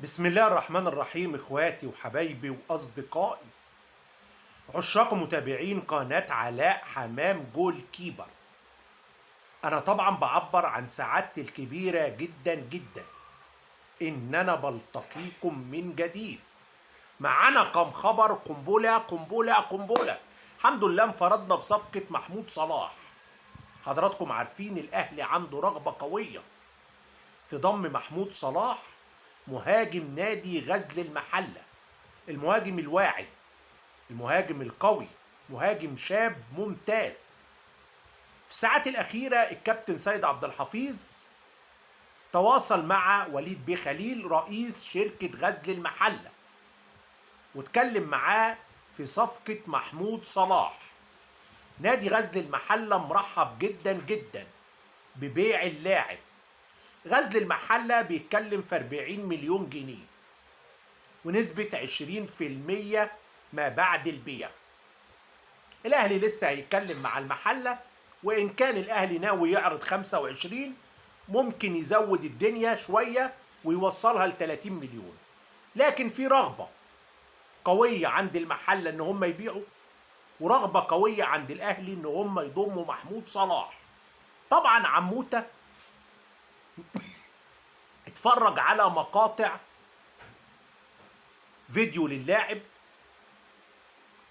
بسم الله الرحمن الرحيم. اخواتي وحبايبي واصدقائي عشاق متابعين قناة علاء حمام جول كيبر، انا طبعا بعبر عن سعادتي الكبيرة جدا جدا ان انا بلتقيكم من جديد. معانا كم خبر قنبلة قنبلة قنبلة. الحمد لله انفردنا بصفقة محمود صلاح. حضراتكم عارفين الاهلي عنده رغبة قوية في ضم محمود صلاح مهاجم نادي غزل المحلة، المهاجم الواعد، المهاجم القوي، مهاجم شاب ممتاز. في الساعات الأخيرة الكابتن سيد عبد الحفيظ تواصل مع وليد بيه خليل رئيس شركة غزل المحلة واتكلم معاه في صفقة محمود صلاح. نادي غزل المحلة مرحب جدا جدا ببيع اللاعب. غزل المحلة بيتكلم في 40 مليون جنيه ونسبة 20% ما بعد البيع. الأهلي لسه هيتكلم مع المحلة، وإن كان الأهلي ناوي يعرض 25 ممكن يزود الدنيا شوية ويوصلها ل 30 مليون، لكن في رغبة قوية عند المحلة إن هم يبيعوا، ورغبة قوية عند الأهلي إن هم يضموا محمود صلاح. طبعا عموتة اتفرج على مقاطع فيديو للاعب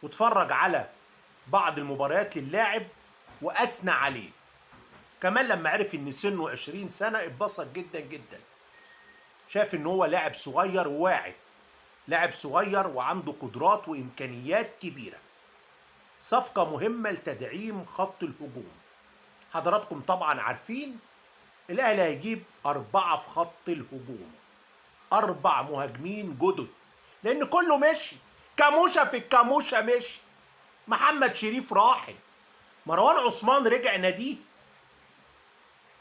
واتفرج على بعض المباريات للاعب واثنى عليه. كمان لما عرف ان سنة 20 سنة اتبسط جدا جدا، شاف ان هو لاعب صغير وواعد، لاعب صغير وعنده قدرات وامكانيات كبيرة. صفقة مهمة لتدعيم خط الهجوم. حضراتكم طبعا عارفين الاهلي هيجيب 4 في خط الهجوم، 4 مهاجمين جدد، لان كله مشي. كاموشة في الكاموشة مشي، محمد شريف راحل، مروان عثمان رجع ناديه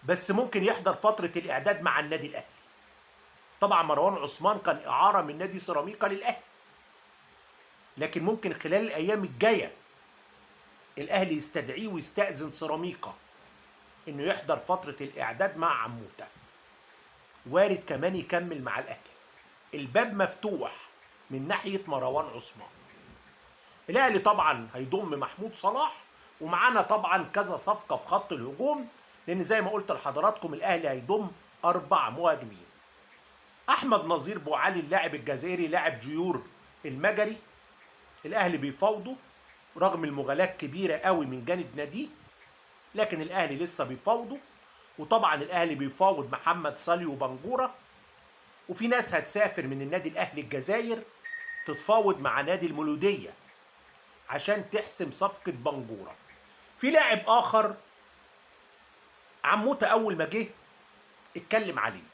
بس ممكن يحضر فترة الاعداد مع النادي الاهلي. طبعا مروان عثمان كان اعارة من نادي سيراميكا للاهلي، لكن ممكن خلال الايام الجاية الاهلي يستدعيه ويستأذن سيراميكا انه يحضر فترة الاعداد مع عموتة. وارد كمان يكمل مع الاهلي، الباب مفتوح من ناحية مروان عثمان. الاهلي طبعا هيضم محمود صلاح، ومعانا طبعا كذا صفقة في خط الهجوم، لان زي ما قلت لحضراتكم الاهلي هيضم 4 مهاجمين. احمد نظير بوعلي اللاعب الجزائري لاعب جيور المجري، الاهلي بيفاوضه رغم المغالاة الكبيرة قوي من جانب ناديه، لكن الاهلي لسه بيفاوضه. وطبعا الاهلي بيفاوض محمد صاليو بنجوره، وفي ناس هتسافر من النادي الاهلي الجزائر تتفاوض مع نادي المولوديه عشان تحسم صفقة بنجوره. في لاعب اخر عموتة اول ما جه اتكلم عليه،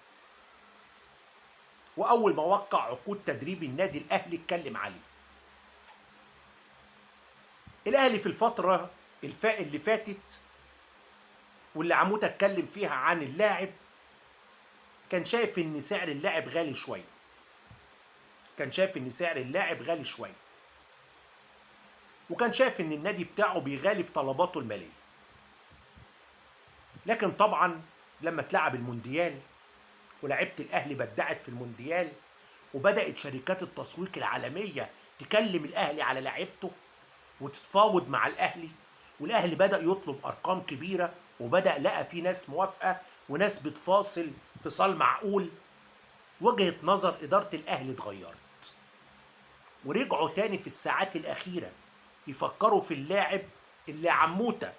واول ما وقع عقود تدريب النادي الاهلي اتكلم عليه. الاهلي في الفترة اللي فاتت واللي عموتة اتكلم فيها عن اللاعب كان شايف ان سعر اللاعب غالي شوية، كان شايف ان سعر اللاعب غالي شوية، وكان شايف ان النادي بتاعه بيغالي في طلباته المالية. لكن طبعا لما اتلعب المونديال ولعيبة الاهلي بدعت في المونديال، وبدات شركات التسويق العالمية تكلم الاهلي على لعيبته وتتفاوض مع الاهلي، والاهلي بدا يطلب ارقام كبيرة، وبدا لقى في ناس موافقة وناس بتفاصل فصال معقول. وجهه نظر ادارة الاهلي اتغيرت، ورجعوا تاني في الساعات الاخيرة يفكروا في اللاعب اللي عموتة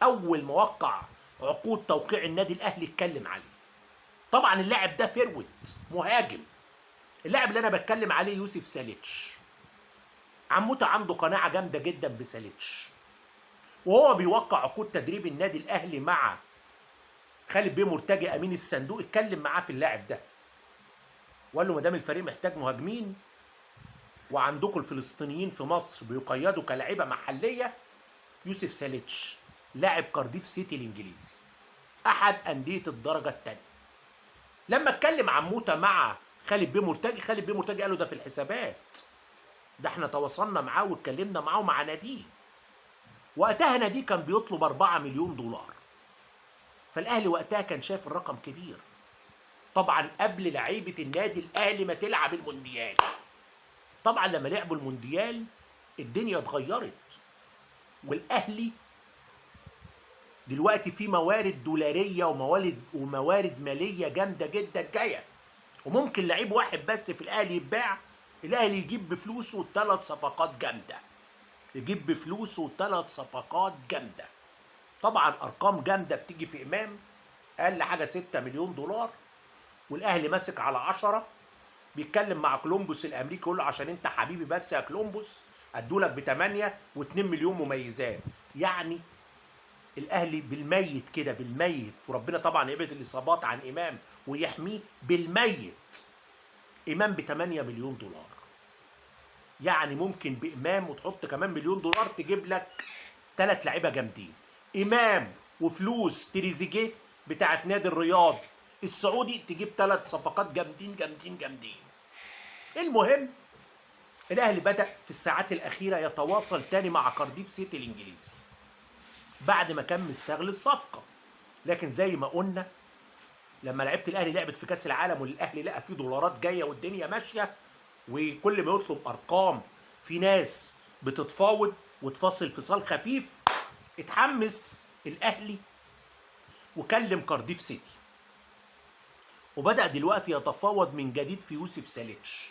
اول ما وقع عقود توقيع النادي الاهلي اتكلم عليه. طبعا اللاعب ده forward مهاجم، اللاعب اللي انا بتكلم عليه يوسف ساليتش. عموتة عنده قناعة جامدة جدا بساليتش، وهو بيوقع عقود تدريب النادي الاهلي مع خالد بيه مرتجي امين الصندوق اتكلم معاه في اللاعب ده، وقال له ما دام الفريق محتاج مهاجمين وعندكم الفلسطينيين في مصر بيقيدوا كلاعيبه محليه، يوسف ساليتش لاعب كارديف سيتي الانجليزي احد اندية الدرجة الثانية. لما اتكلم عموتة مع خالد بيه مرتجي، خالد بيه مرتجي قال له ده في الحسابات، ده احنا تواصلنا معاه واتكلمنا معاه ومع ناديه. وقتها ناديه كان بيطلب 4 مليون دولار، فالاهلي وقتها كان شايف الرقم كبير، طبعا قبل لعيبة النادي الاهلي ما تلعب المونديال. طبعا لما لعبوا المونديال الدنيا اتغيرت، والاهلي دلوقتي في موارد دولاريه وموارد ماليه جامدة جدا جاية، وممكن لعيب واحد بس في الاهلي يتباع، الاهلي يجيب بفلوسه 3 صفقات جامدة، يجيب بفلوسه 3 صفقات جامدة. طبعا ارقام جامدة بتيجي في امام، اقل حاجة 6 مليون دولار، والاهلي ماسك على 10. بيتكلم مع كولومبوس الامريكي يقول له عشان انت حبيبي بس يا كولومبوس ادولك ب 8 و2 مليون مميزات. يعني الاهلي بالميت كده، بالميت، وربنا طبعا يبعد الاصابات عن امام ويحميه، بالميت امام ب 8 مليون دولار. يعني ممكن بامام وتحط كمان مليون دولار تجيب لك 3 لعيبة جامدين، امام وفلوس تريزيجيه بتاعت نادي الرياض السعودي، تجيب 3 صفقات جامدين جامدين جامدين. المهم الاهلي بدأ في الساعات الاخيرة يتواصل تاني مع كارديف سيتي الانجليزي بعد ما كان مستغل الصفقة، لكن زي ما قلنا لما لعيبة الاهلي لعبت في كاس العالم والاهلي لقى فيه دولارات جاية والدنيا ماشية، وكل ما يطلب ارقام في ناس بتتفاوض وتفاصل فصال خفيف، اتحمس الاهلي وكلم كارديف سيتي، وبدأ دلوقتي يتفاوض من جديد في يوسف ساليتش،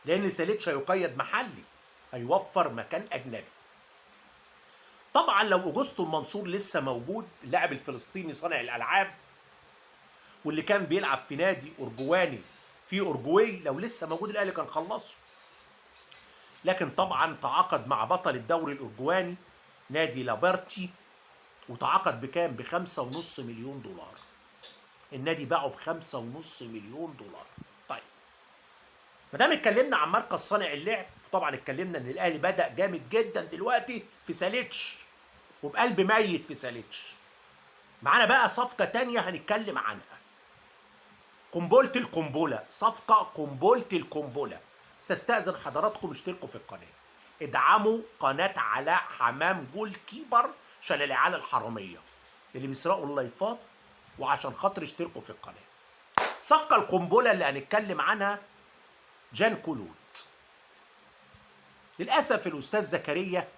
لأن ساليتش هيقيد محلي، هيوفر مكان أجنبي. طبعا لو أوجوستو المنصور لسه موجود، اللاعب الفلسطيني صانع الألعاب واللي كان بيلعب في نادي أرجواني في أورجواي، لو لسه موجود الأهلي كان خلصه، لكن طبعا تعاقد مع بطل الدوري الأرجواني نادي لابرتي، وتعاقد بكام؟ ب5.5 مليون دولار. النادي باعه ب5.5 مليون دولار. طيب ما دام اتكلمنا عن مركز صانع اللعب، طبعا اتكلمنا ان الاهلي بدأ جامد جدا دلوقتي في ساليتش، وبقلب ميت في ساليتش. معانا بقى صفقة تانية هنتكلم عنها، قنبلة القنبلة، صفقة قنبلة القنبلة. سأستأذن حضراتكم اشتركوا في القناة، ادعموا قناة علاء حمام جول كيبر عشان العيال الحرامية اللي بيسرقوا اللايفات، وعشان خاطر اشتركوا في القناة. صفقة القنبلة اللي هنتكلم عنها جان كلود. للأسف الأستاذ زكريا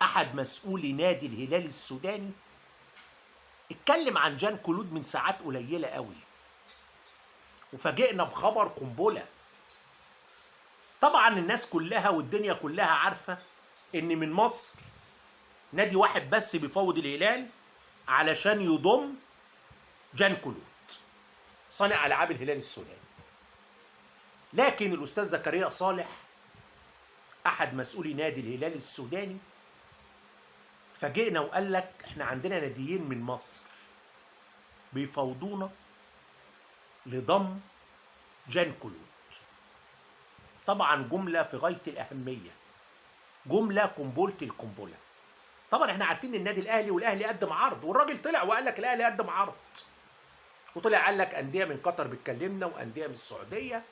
أحد مسؤولي نادي الهلال السوداني اتكلم عن جان كلود من ساعات قليلة قوي، وفاجئنا بخبر قنبلة. طبعا الناس كلها والدنيا كلها عارفة إن من مصر نادي واحد بس بيفاوض الهلال علشان يضم جان كلود صانع ألعاب الهلال السوداني. لكن الأستاذ زكريا صالح أحد مسؤولي نادي الهلال السوداني فاجئنا وقال لك احنا عندنا ناديين من مصر بيفاوضونا لضم جان كلود. طبعا جملة في غاية الأهمية، جملة قنبلة القنبلة. طبعا احنا عارفين ان النادي الاهلي والاهلي قدم عرض، والراجل طلع وقال لك الاهلي قدم عرض، وطلع قال لك اندية من قطر بتكلمنا وانديه من السعودية،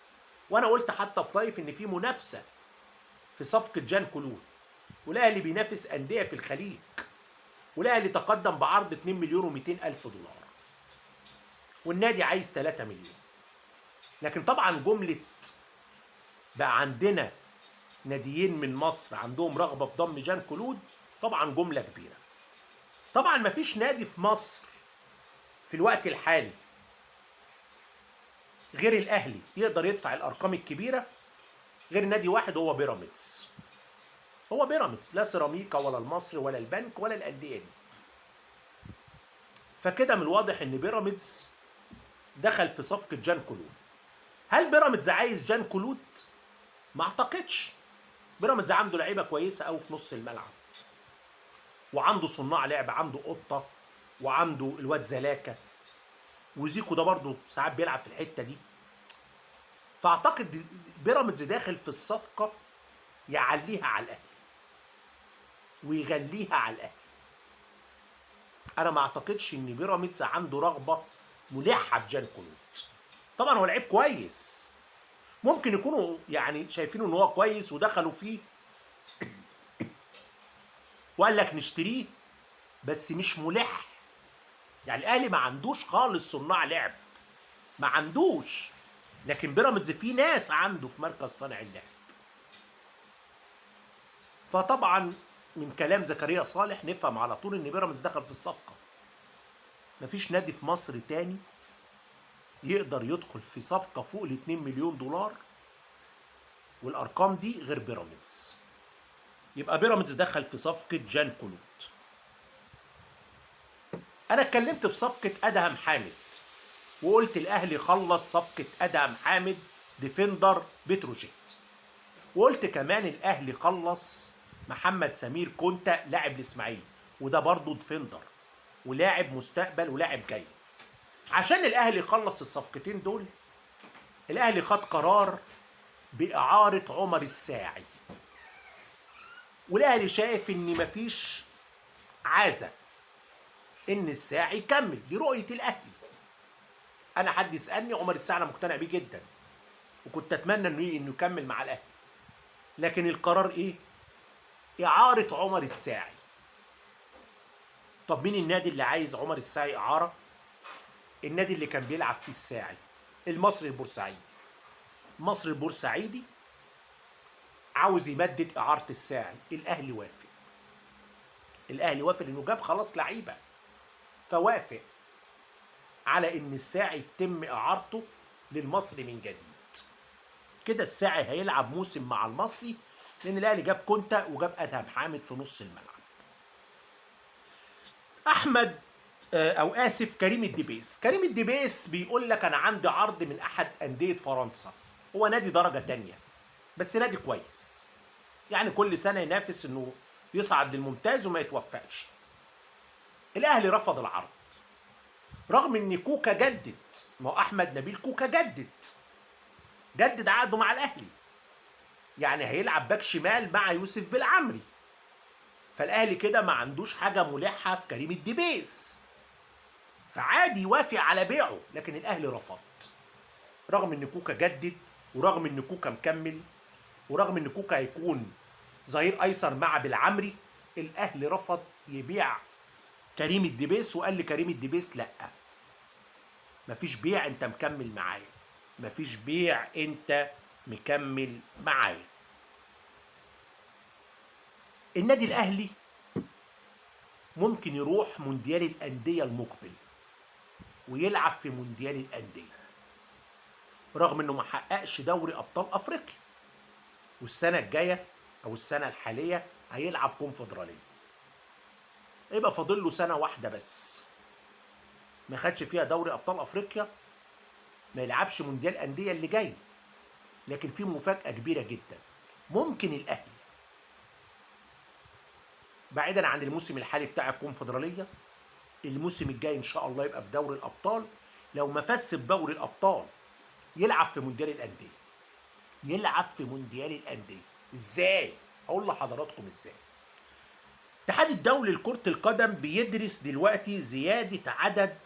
وانا قلت حتى في live ان في منافسه في صفقة جان كلود، والاهلي بينافس اندية في الخليج، والاهلي تقدم بعرض 2,200,000 دولار، والنادي عايز 3 مليون. لكن طبعا جملة بقى عندنا ناديين من مصر عندهم رغبة في ضم جان كلود، طبعا جملة كبيرة. طبعا مفيش نادي في مصر في الوقت الحالي غير الاهلي يقدر يدفع الارقام الكبيرة غير نادي واحد، هو بيراميدز. هو بيراميدز، لا سيراميكا ولا المصري ولا البنك ولا الاندية دي. فكده من الواضح ان بيراميدز دخل في صفقة جان كلود. هل بيراميدز عايز جان كلود؟ ما اعتقدش. بيراميدز عنده لعيبة كويسة قوي في نص الملعب، وعنده صناع لعب، عنده قطة، وعنده الواد زلاكا، وزيكو ده برضه ساعات بيلعب في الحتة دي. فاعتقد بيراميدز داخل في الصفقة يعليها على الاهلي ويغليها على الاهلي. انا ما اعتقدش ان بيراميدز عنده رغبة ملحة في جان كلود. طبعا هو لعيب كويس، ممكن يكونوا يعني شايفينه ان هو كويس ودخلوا فيه وقال لك نشتريه، بس مش ملح. يعني الاهلي ما عندوش خالص صناع لعب، ما عندوش، لكن بيراميدز فيه ناس عنده في مركز صانع اللعب. فطبعا من كلام زكريا صالح نفهم على طول ان بيراميدز دخل في الصفقة. مفيش نادي في مصر تاني يقدر يدخل في صفقة فوق ال 2 مليون دولار والارقام دي غير بيراميدز. يبقى بيراميدز دخل في صفقة جان كلود. انا اتكلمت في صفقة ادهم حامد وقلت الاهلي خلص صفقة ادهم حامد defender بتروجيت، وقلت كمان الاهلي خلص محمد سمير كونتا لاعب الاسماعيلي، وده برضه defender ولاعب مستقبل ولاعب جيد. عشان الاهلي خلص الصفقتين دول، الاهلي خد قرار باعاره عمر الساعي، والاهلي شايف ان مفيش عازة ان الساعي يكمل. دي رؤية الاهلي. انا حد يسالني عمر الساعي انا مقتنع بيه جدا، وكنت اتمنى انه يكمل مع الاهلي، لكن القرار ايه؟ اعاره عمر الساعي. طب مين النادي اللي عايز عمر الساعي اعاره؟ النادي اللي كان بيلعب فيه الساعي، المصري البورسعيدي. المصري البورسعيدي عاوز يمدد اعاره الساعي، الاهلي وافق. الاهلي وافق لانه جاب خلاص لعيبة، فوافق على ان الساعي يتم اعارته للمصري من جديد. كده الساعي هيلعب موسم مع المصري، لان الاهلي جاب كونتا وجاب ادهم حامد في نص الملعب. احمد او اسف كريم الدبيس. كريم الدبيس بيقول لك انا عندي عرض من احد اندية فرنسا، هو نادي درجه تانية بس نادي كويس، يعني كل سنة ينافس انه يصعد للممتاز وما يتوفقش. الاهلي رفض العرض رغم ان كوكا جدد، ما هو احمد نبيل كوكا جدد عقده مع الاهلي، يعني هيلعب باك شمال مع يوسف بالعمري. فالاهلي كده ما عندوش حاجة ملحة في كريم الدبيس، فعادي يوافق على بيعه، لكن الاهلي رفض رغم ان كوكا جدد، ورغم ان كوكا مكمل، ورغم ان كوكا هيكون ظهير ايسر مع بالعمري. الاهلي رفض يبيع كريم الدبيس، وقال لكريم الدبيس لا، مفيش بيع، انت مكمل معايا، مفيش بيع، انت مكمل معايا. النادي الاهلي ممكن يروح مونديال الاندية المقبل ويلعب في مونديال الاندية، رغم انه ما حققش دوري ابطال افريقيا، والسنة الجاية او السنة الحالية هيلعب كونفدراليه. يبقى فاضل له سنة واحدة بس ما خدش فيها دوري ابطال افريقيا، ما يلعبش مونديال اندية اللي جاي. لكن في مفاجاة كبيرة جدا، ممكن الاهلي بعيدا عن الموسم الحالي بتاع الكونفدراليه، الموسم الجاي ان شاء الله يبقى في دوري الابطال، لو ما فاز بدوري الابطال يلعب في مونديال الاندية. يلعب في مونديال الاندية ازاي؟ اقول لحضراتكم ازاي. الاتحاد الدولي لكرة القدم بيدرس دلوقتي زيادة عدد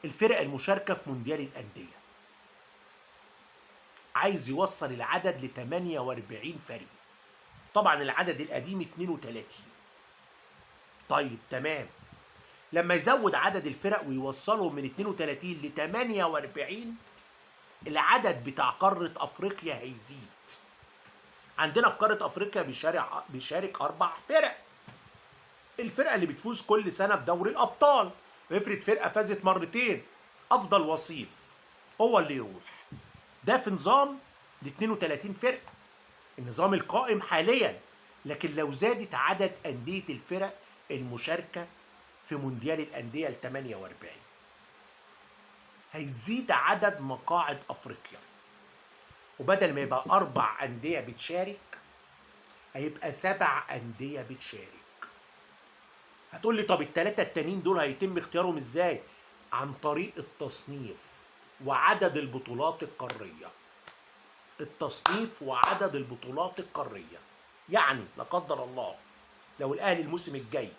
الفرق المشاركة في مونديال الأندية. عايز يوصل العدد ل 48 فريق. طبعا العدد القديم 32. طيب تمام، لما يزود عدد الفرق ويوصلهم من 32 ل 48، العدد بتاع قارة أفريقيا هيزيد. عندنا في قارة أفريقيا بيشارك 4 فرق. الفرقة اللي بتفوز كل سنة بدوري الأبطال، افرض فرقة فازت مرتين، أفضل وصيف هو اللي يروح. ده في نظام ال 32 فرقة، النظام القائم حاليا. لكن لو زادت عدد أندية الفرق المشاركة في مونديال الأندية ال 48، هيزيد عدد مقاعد أفريقيا، وبدل ما يبقى 4 أندية بتشارك هيبقى 7 أندية بتشارك. هتقول لي طب ال3 التانيين دول هيتم اختيارهم ازاي؟ عن طريق التصنيف وعدد البطولات القارية. التصنيف وعدد البطولات القارية، يعني لا قدر الله لو الأهلي الموسم الجاي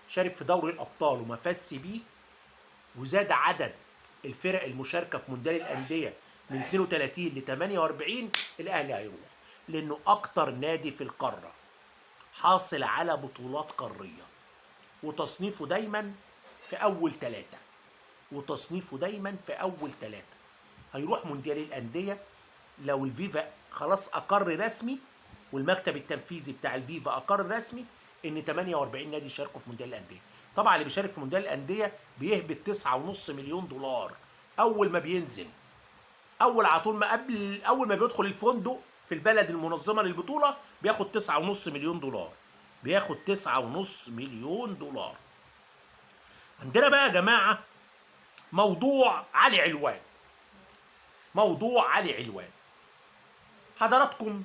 شارك في دوري الأبطال وما فازش بيه، وزاد عدد الفرق المشاركة في مونديال الأندية من 32 ل 48، الأهلي هيروح، لأنه أكتر نادي في القارة حاصل على بطولات قارية، وتصنيفه دايما في أول 3. وتصنيفه دايما في اول 3. هيروح مونديال الاندية لو الفيفا خلاص اقر رسمي، والمكتب التنفيذي بتاع الفيفا اقر رسمي ان 48 نادي شاركوا في مونديال الاندية. طبعا اللي بيشارك في مونديال الاندية بيهبط 9.5 مليون دولار اول ما بينزل، اول على طول ما قبل اول ما بيدخل الفندق في البلد المنظمة للبطولة بياخد 9.5 مليون دولار، بياخد 9.5 مليون دولار. عندنا بقى يا جماعة موضوع علي علوان. موضوع علي علوان، حضراتكم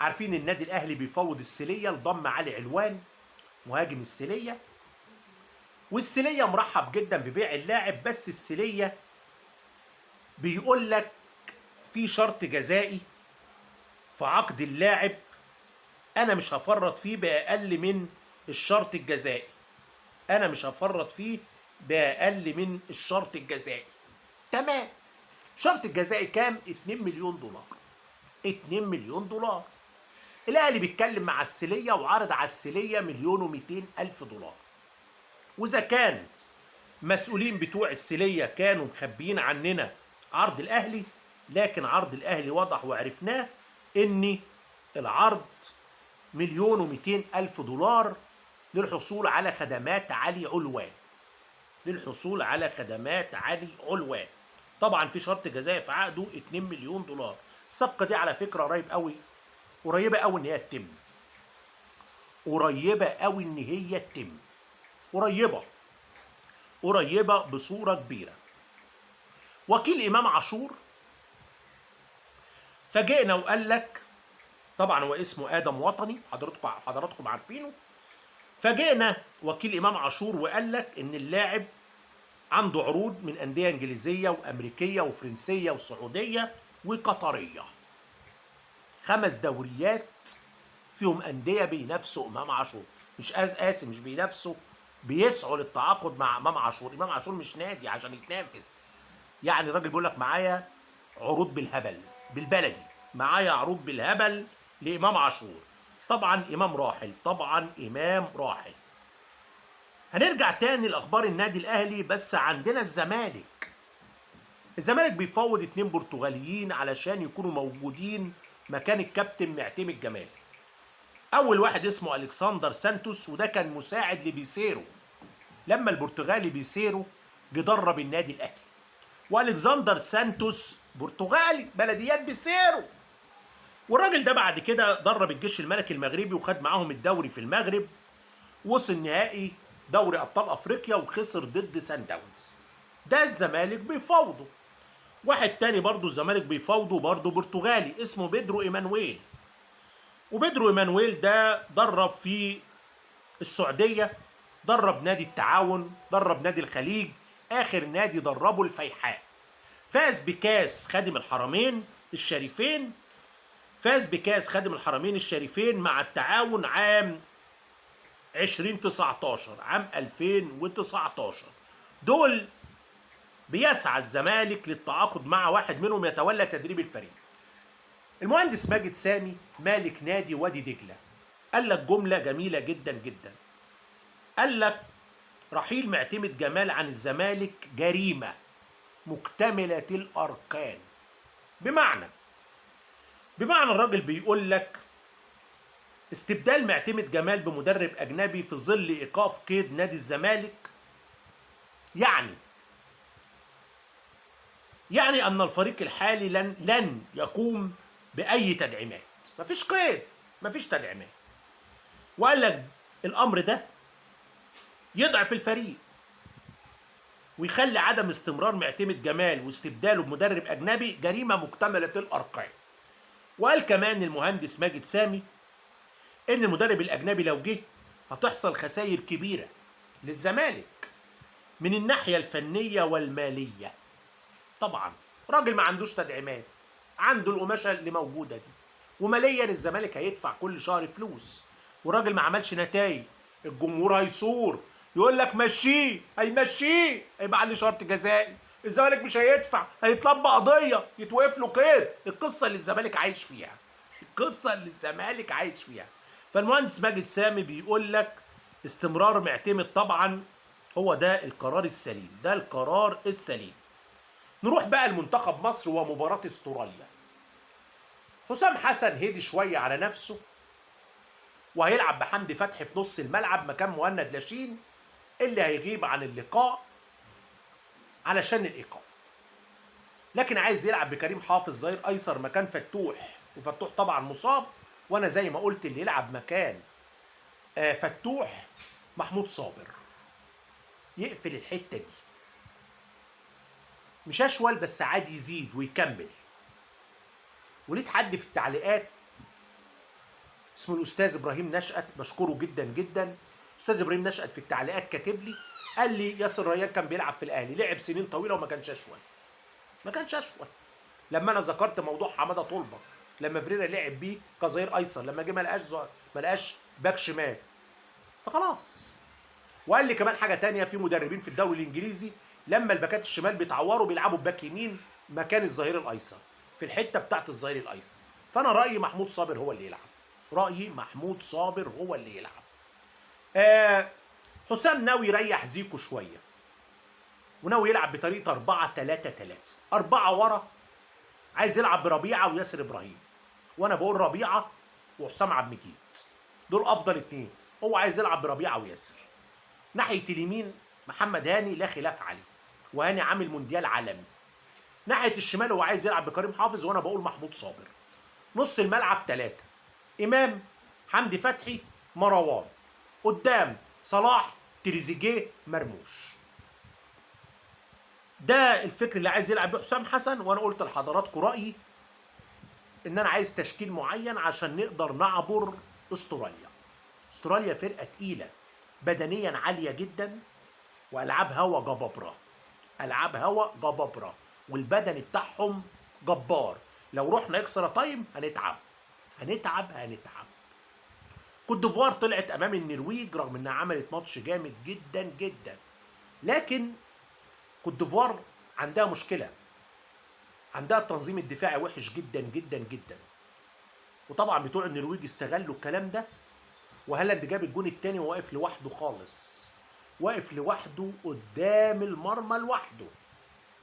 عارفين النادي الاهلي بيفوض السيليه لضم علي علوان مهاجم السيليه، والسيليه مرحب جدا ببيع اللاعب، بس السيليه بيقول لك في شرط جزائي في عقد اللاعب انا مش هفرط فيه باقل من الشرط الجزائي، انا مش هفرط فيه باقل من الشرط الجزائي. تمام، شرط الجزائي كام؟ 2 مليون دولار. 2 مليون دولار. الاهلي بيتكلم مع السيليه وعرض على السيليه 1,200,000 دولار. واذا كان مسؤولين بتوع السيليه كانوا مخبيين عننا عرض الاهلي، لكن عرض الاهلي وضح وعرفناه ان العرض 1,200,000 دولار للحصول على خدمات علي علوان، للحصول على خدمات علي علوان. طبعا في شرط جزائي في عقده 2 مليون دولار. الصفقة دي على فكرة قريب قوي، قريبه قوي ان هي تتم، قريبه قوي ان هي تتم، قريبه قريبه بصورة كبيرة. وكيل امام عاشور فاجئنا وقال لك، طبعا هو اسمه ادم وطني، حضراتكم عارفينه. فاجئنا وكيل امام عاشور وقال لك ان اللاعب عنده عروض من اندية انجليزية وامريكيه وفرنسيه وسعوديه وقطريه، 5 دوريات فيهم اندية بينافسوا امام عاشور. مش اسف، مش بينافسوا، بيسعوا للتعاقد مع امام عاشور. امام عاشور مش نادي عشان يتنافس، يعني الراجل بيقول لك معايا عروض بالهبل، بالبلدي معايا عروض بالهبل لامام عاشور. طبعا امام راحل، طبعا امام راحل. هنرجع تاني لاخبار النادي الاهلي، بس عندنا الزمالك. الزمالك بيفاوض 2 برتغاليين علشان يكونوا موجودين مكان الكابتن معتمد جمال. اول واحد اسمه الكسندر سانتوس، وده كان مساعد لبيسيرو لما البرتغالي بيسيرو جه درب النادي الاهلي. والكسندر سانتوس برتغالي بلديات بيسيرو، والراجل ده بعد كده درب الجيش الملكي المغربي وخد معاهم الدوري في المغرب، وصل نهائي دوري ابطال افريقيا وخسر ضد سان داونز. ده الزمالك بيفاوضه. واحد تاني برضو الزمالك بيفاوضه برضو برتغالي اسمه بيدرو ايمانويل. وبيدرو ايمانويل ده درب في السعودية، درب نادي التعاون، درب نادي الخليج، اخر نادي دربه الفيحاء. فاز بكاس خادم الحرمين الشريفين، فاز بكاس خادم الحرمين الشريفين مع التعاون عام 2019، عام 2019. دول بيسعى الزمالك للتعاقد مع واحد منهم يتولى تدريب الفريق. المهندس ماجد سامي مالك نادي وادي دجلة قال لك جملة جميلة جدا جدا، قال لك رحيل معتمد جمال عن الزمالك جريمة مكتملة الأركان. بمعنى الراجل بيقول لك استبدال معتمد جمال بمدرب أجنبي في ظل إيقاف قيد نادي الزمالك يعني أن الفريق الحالي لن يقوم بأي تدعيمات، مفيش قيد، مفيش تدعيمات. وقال لك الأمر ده يضعف الفريق ويخلي عدم استمرار معتمد جمال واستبداله بمدرب أجنبي جريمة مكتملة الأركان. وقال كمان المهندس ماجد سامي إن المدرب الأجنبي لو جه هتحصل خسائر كبيرة للزمالك من الناحية الفنية والمالية. طبعا راجل ما عندوش تدعيمات، عنده القماشة اللي موجودة دي، وماليا الزمالك هيدفع كل شهر فلوس، وراجل ما عملش نتائج، الجمهور هيصور يقول لك مشيه، هيمشيه، هيبقى عليه شرط جزائي، الزمالك مش هيدفع، هيطلب قضية، يتوقف له قيد. القصة اللي الزمالك عايش فيها، القصة اللي الزمالك عايش فيها. فالمهندس ماجد سامي بيقول لك استمرار معتمد طبعا هو ده القرار السليم، ده القرار السليم. نروح بقى لمنتخب مصر ومباراة استراليا. حسام حسن هدي شوية على نفسه، وهيلعب بحمدي فتحي في نص الملعب مكان مهند لاشين اللي هيغيب عن اللقاء علشان الإيقاف. لكن عايز يلعب بكريم حافظ ظهير أيسر مكان فتوح، وفتوح طبعا مصاب، وأنا زي ما قلت اللي يلعب مكان فتوح محمود صابر، يقفل الحتة دي. مش أشول بس عادي يزيد ويكمل. وليت حد في التعليقات اسمه الأستاذ إبراهيم نشأت، بشكره جدا جدا. أستاذ إبراهيم نشأت في التعليقات كاتب لي، قال لي ياسر ريان كان بيلعب في الأهلي، لعب سنين طويلة وما كانش أشول. ما كانش أشول. لما أنا ذكرت موضوع حمادة طلبة، لما فريرا لعب بيه كظهير أيسر، لما جه ما لقاش باك شمال، فخلاص. وقال لي كمان حاجة تانية، في مدربين في الدوري الإنجليزي لما الباكات الشمال بيتعوروا بيلعبوا باك يمين مكان الظهير الأيسر، في الحتة بتاعت الظهير الأيسر. فأنا رأيي محمود صابر هو اللي يلعب، رأيي محمود صابر هو اللي يلعب. حسام ناوي يريح زيكو شوية، وناوي يلعب بطريقة 4-3-3، 4 ورا، عايز يلعب بربيعة وياسر إبراهيم، وأنا بقول ربيعة وحسام عبد المجيد دول أفضل اتنين. هو عايز يلعب بربيعة وياسر. ناحية اليمين محمد هاني لا خلاف عليه، وهاني عامل مونديال عالمي. ناحية الشمال هو عايز يلعب بكريم حافظ، وأنا بقول محمود صابر. نص الملعب 3، إمام، حمدي فتحي، مروان. قدام صلاح، تريزيجيه، مرموش. ده الفكر اللي عايز يلعب بيه حسام حسن. وانا قلت لحضراتكم رأيي ان انا عايز تشكيل معين عشان نقدر نعبر استراليا. استراليا فرقة تقيلة، بدنيا عالية جدا، والعاب هوا جبابرة، العاب هوا جبابرة، والبدني بتاعهم جبار. لو رحنا extra time هنتعب هنتعب هنتعب. كوت ديفوار طلعت امام النرويج رغم انها عملت ماتش جامد جدا جدا، لكن كوت ديفوار عندها مشكلة، عندها التنظيم الدفاعي وحش جدا جدا جدا، وطبعا بتوع النرويج استغلوا الكلام ده. وهالاند جاب الجون الثاني وواقف لوحده خالص، واقف لوحده قدام المرمى لوحده.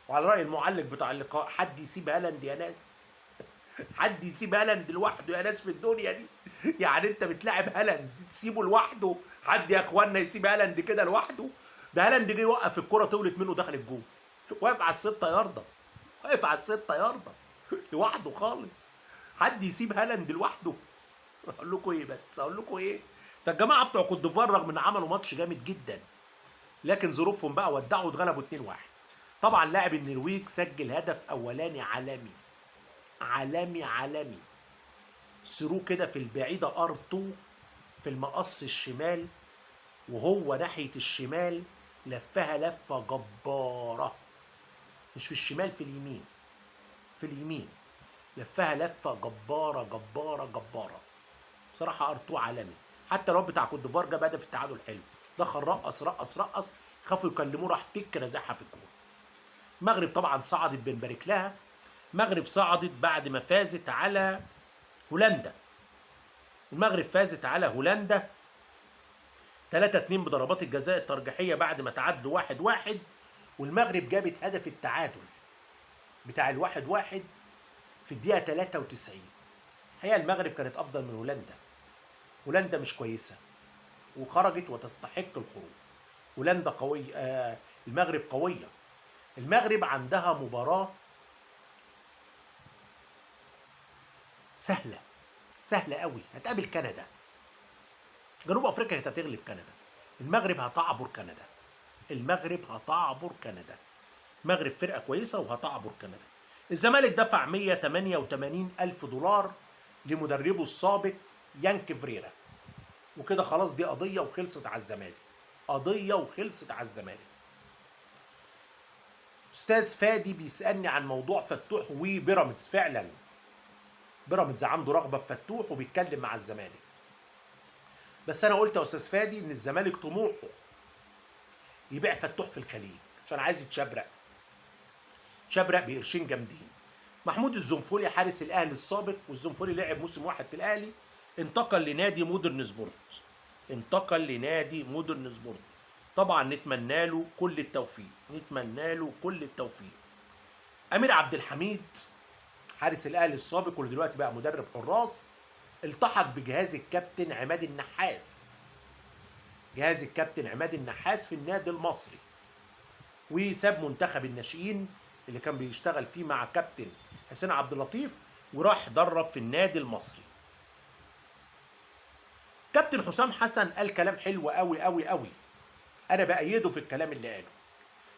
وعلى رأي المعلق بتاع اللقاء، حد يسيب هالاند يا ناس، حد يسيب هالاند لوحده يا ناس في الدنيا دي. يعني انت بتلاعب هالاند تسيبه لوحده؟ حد يا اخوانا يسيب هالاند كده لوحده؟ ده هالاند جه يوقف الكرة طولت منه دخل الجون، واقف على الستة ياردة، واقف على الستة ياردة لوحده خالص. حد يسيب هالاند لوحده؟ اقول لكم ايه بس، اقول لكم ايه. فالجماعه بتوع كوت ديفوار رغم ان عملوا ماتش جامد جدا، لكن ظروفهم بقى ودعوا واتغلبوا 2-1. طبعا لاعب النرويج سجل هدف اولاني عالمي عالمي عالمي، through كده في البعيدة R2 في المقص الشمال، وهو ناحية الشمال لفها لفه جبارة، مش في الشمال، في اليمين، في اليمين لفها لفه جبارة جبارة جبارة. بصراحة R2 عالمي. حتى لو بتاع كوت ديفوار جاب هدف التعادل حلو، دخل رقص رقص رقص، خافوا يكلموه راح بيك رازعها في الجول. المغرب طبعا صعدت، بنبارك لها. المغرب صعدت بعد ما فازت على هولندا. المغرب فازت على هولندا 3-2 بضربات الجزاء الترجيحية بعد ما تعادلوا 1-1، والمغرب جابت هدف التعادل بتاع 1-1 في الدقيقة 93. الحقيقة المغرب كانت أفضل من هولندا. هولندا مش كويسة وخرجت وتستحق الخروج. هولندا قوية، المغرب قوية. المغرب عندها مباراة سهلة سهلة قوي، هتقابل كندا. جنوب أفريقيا هتغلب كندا، المغرب هتعبر كندا، المغرب هتعبر كندا. المغرب فرقة كويسة وهتعبر كندا. الزمالك دفع 188 ألف دولار لمدربه السابق يانك فريرا، وكده خلاص دي قضية وخلصت على الزمالك، قضية وخلصت على الزمالك. أستاذ فادي بيسألني عن موضوع فتوح وبيراميدز. فعلا بيراميدز عنده رغبة في فتوح وبيتكلم مع الزمالك، بس أنا قلت يا أستاذ فادي إن الزمالك طموحه يبيع فتوح في الخليج عشان عايز يتشبرق، شبرق بقرشين جامدين. محمود الزنفولي حارس الأهلي السابق، والزنفولي لعب موسم واحد في الأهلي، انتقل لنادي مودرن سبورت، انتقل لنادي مودرن سبورت. طبعا نتمنى له كل التوفيق، نتمنى له كل التوفيق. امير عبد الحميد حارس الاهلي السابق واللي دلوقتي بقى مدرب حراس، التحق بجهاز الكابتن عماد النحاس، جهاز الكابتن عماد النحاس في النادي المصري، وساب منتخب الناشئين اللي كان بيشتغل فيه مع كابتن حسين عبد اللطيف وراح درب في النادي المصري. كابتن حسام حسن قال كلام حلو قوي قوي قوي، انا بأيده في الكلام اللي قاله.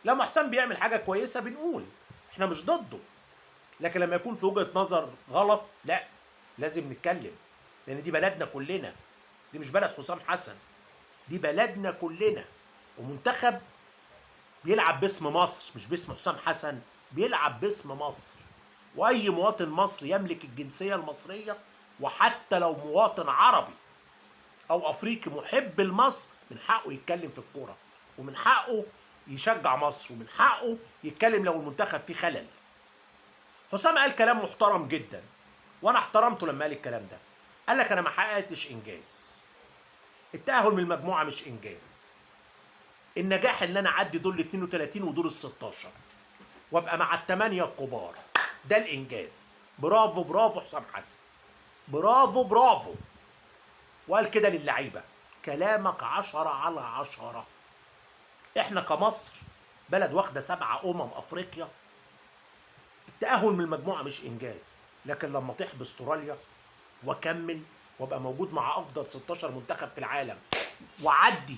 لما حسام بيعمل حاجة كويسة بنقول احنا مش ضده، لكن لما يكون في وجهة نظر غلط لا، لازم نتكلم، لان دي بلدنا كلنا، دي مش بلد حسام حسن، دي بلدنا كلنا. ومنتخب بيلعب باسم مصر مش باسم حسام حسن، بيلعب باسم مصر، واي مواطن مصري يملك الجنسية المصرية، وحتى لو مواطن عربي او افريقي محب لمصر من حقه يتكلم في الكورة، ومن حقه يشجع مصر، ومن حقه يتكلم لو المنتخب فيه خلل. حسام قال كلام محترم جدا، وانا احترمته لما قال الكلام ده. قال لك انا ما حققتش انجاز، التأهل من المجموعة مش انجاز، النجاح ان انا اعدي دور ال 32 ودور ال 16 وابقى مع الثمانية الكبار، ده الانجاز. برافو برافو حسام حسن، برافو برافو. وقال كده للعيبة، كلامك 10 على 10. احنا كمصر بلد واخدة 7 أمم أفريقيا، التأهل من المجموعة مش إنجاز، لكن لما أطيح باستراليا وأكمل وأبقى موجود مع أفضل 16 منتخب في العالم، وأعدي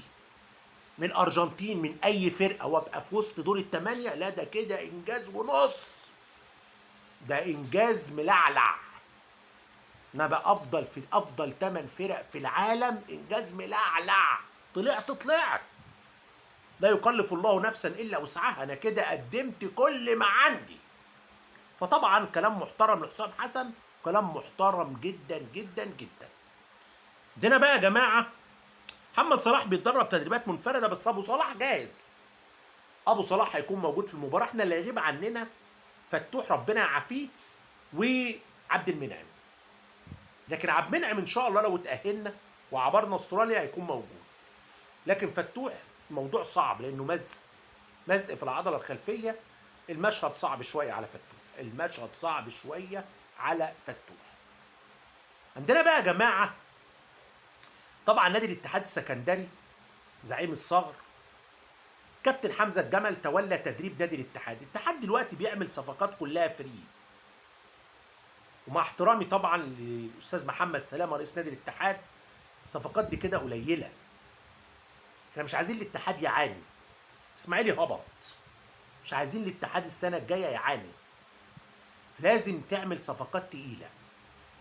من الأرجنتين من أي فرقة وأبقى في وسط دور الثمانية، لا ده كده إنجاز ونص، ده إنجاز ملعلع. أنا بقى أفضل في أفضل 8 فرق في العالم، إنجاز ملعلع. طلعت، لا يكلف الله نفسا إلا وسعها، أنا كده قدمت كل ما عندي. فطبعا كلام محترم لحسام حسن، كلام محترم جدا جدا جدا. عندنا بقى يا جماعة محمد صلاح بيتدرب تدريبات منفردة، بس ابو صلاح جاهز، ابو صلاح هيكون موجود في المباراة. احنا اللي هيغيب عننا فتوح ربنا يعافيه وعبد المنعم، لكن عبد المنعم ان شاء الله لو اتأهلنا وعبرنا استراليا هيكون موجود. لكن فتوح موضوع صعب لانه مزق في العضلة الخلفية، المشهد صعب شوية على فتوح، المشهد صعب شوية على فتوح. عندنا بقى يا جماعة طبعا نادي الاتحاد السكندري زعيم الصغر كابتن حمزة الجمل تولى تدريب نادي الاتحاد. الاتحاد دلوقتي بيعمل صفقات كلها free، ومع احترامي طبعا للاستاذ محمد سلامه رئيس نادي الاتحاد، الصفقات دي كده قليله، احنا مش عايزين الاتحاد يعاني. اسماعيلي هبط، مش عايزين الاتحاد السنة الجاية يعاني. لازم تعمل صفقات تقيلة،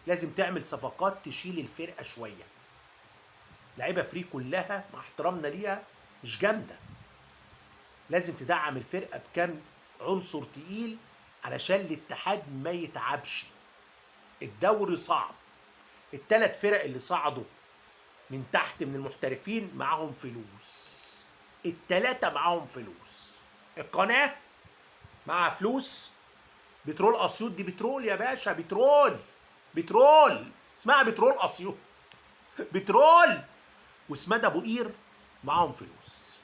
لازم تعمل صفقات تشيل الفرقة شوية. لعيبة free كلها مع احترامنا ليها مش جامدة، لازم تدعم الفرقة بكام عنصر تقيل علشان الاتحاد ما يتعبش. الدوري صعب، الثلاث فرق اللي صعدوا من تحت من المحترفين معاهم فلوس، الثلاثة معاهم فلوس. القناة معاها فلوس، بترول اسيوط دي بترول يا باشا، بترول بترول، اسمها بترول اسيوط بترول. وسماد ابو قير معاهم فلوس،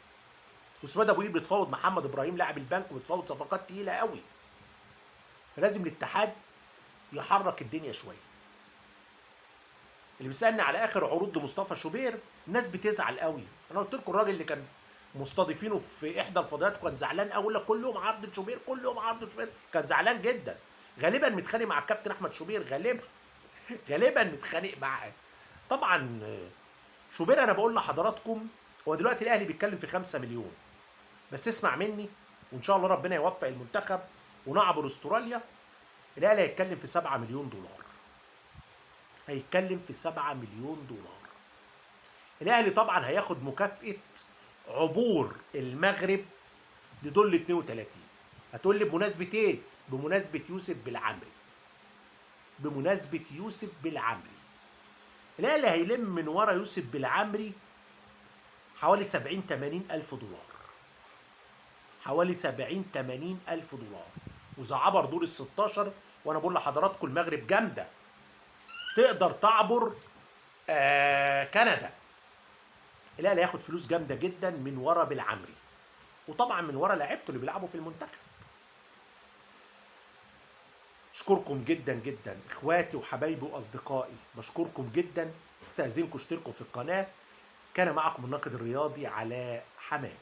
وسماد ابو قير بتفاوض محمد ابراهيم لاعب البنك، وبتفاوض صفقات تقيلة قوي. فلازم الاتحاد يحرك الدنيا شوية. اللي بيسالني على اخر عروض لمصطفى شوبير، الناس بتزعل قوي. انا قلت لكم الراجل اللي كان مستضيفينه في احدى الفضائيات كان زعلان قوي، يقول لك كل يوم عرض شوبير، كل يوم عرض شوبير، كان زعلان جدا. غالبا متخانق مع الكابتن احمد شوبير، غالبا متخانق معاه. طبعا شوبير انا بقول لحضراتكم هو دلوقتي الاهلي بيتكلم في 5 مليون، بس اسمع مني وان شاء الله ربنا يوفق المنتخب ونعبر استراليا، الاهلي هيتكلم في 7 مليون دولار، هيتكلم في 7 مليون دولار. الاهلي طبعا هياخد مكافأة عبور المغرب لدول 32. هتقول لي بمناسبة ايه؟ بمناسبة يوسف بالعمري، بمناسبة يوسف بالعمري. الاهلي هيلم من ورا يوسف بالعمري حوالي 70-80 ألف دولار، حوالي 70-80 ألف دولار. وإذا عبر دور ال 16، وأنا بقول لحضراتكم المغرب جامدة، تقدر تعبر كندا. الاهلي هياخد فلوس جامدة جدا من ورا بالعمري، وطبعا من ورا لعيبته اللي بيلعبوا في المنتخب. اشكركم جدا جدا اخواتي وحبايبي واصدقائي، بشكركم جدا. استاذنكم اشتركوا في القناة. كان معكم الناقد الرياضي علاء حمام.